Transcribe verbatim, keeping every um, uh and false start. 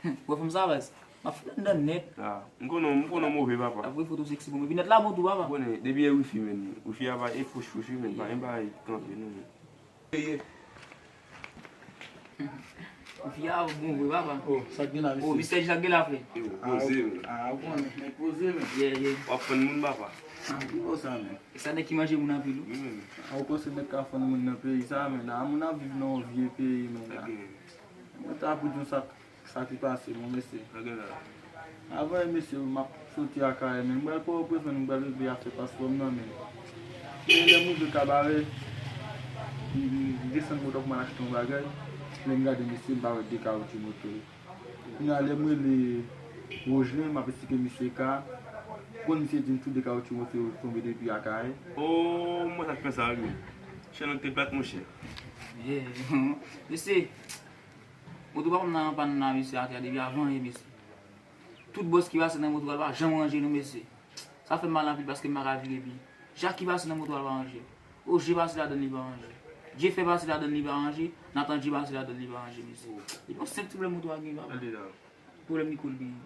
Wè fanm sa baz. M ap fè anndan nèt. Ah, m konnen, m konnen w move, papa. Ap voye foto seksi pou mwen. Epi nèt la bon tou, papa. Ou konnen, depi e wifi, men. Wifi a pa e fouch fouch, wi, men. Pa gen bagay kanpe, non, men. Ye, ye. Wifi a bon vre, papa. Oh, sa k gen la, mesye? Oh, misye, sa k gen la, frè? Yo, poze, men. Ah, ou konnen, nèg poze, men. Yeah, yeah. W ap fann moun, papa. Ah, ki bo sa, men? E sa nèg ki manje moun anpil, wi. Wi, men. Ah, ou panse nèg ka fann moun nan peyi sa, men? Ah, moun ap viv nan yon vye peyi, men, la. Mwen ta pou di yon sa. Sa ki pase, mon mesye? Sa gen la? Avan, mesye, m ap soti Akayè, men m pral Pòtoprens, men m pral regle afè paspò m nan, men. Men lè m rive Kabarè, m, m desann moto pou m al achte yon bagay. Lè m gade misye, m pa wè de kawotchou moto yo. Kounye a, lè m rele Rogelin, m ap esplike misye ka. Konn misye di m tou de kawotchou moto yo tonbe depi Akayè. Oh, mwen sa k fè sa, wi. Chalon te plat, monchè. Yeah. Mesye, moto pa m nan anpann la, mesye, atè depi avan yè, mesye. Tout bòs ki pase nan moto a, l pa janm ranje, non, mesye. Sa fè m mal anpil paske m pa ka vire pi. Jak ki pase nan moto a, l pa ranje. Oje pase ladann, li pa ranje. Djefe pase ladann, li pa ranje. Natan Dje pase ladann, li pa ranje, mesye. Epi yon senp ti pwoblèm moto a gen, papa. Pwoblèm li kou l genyen.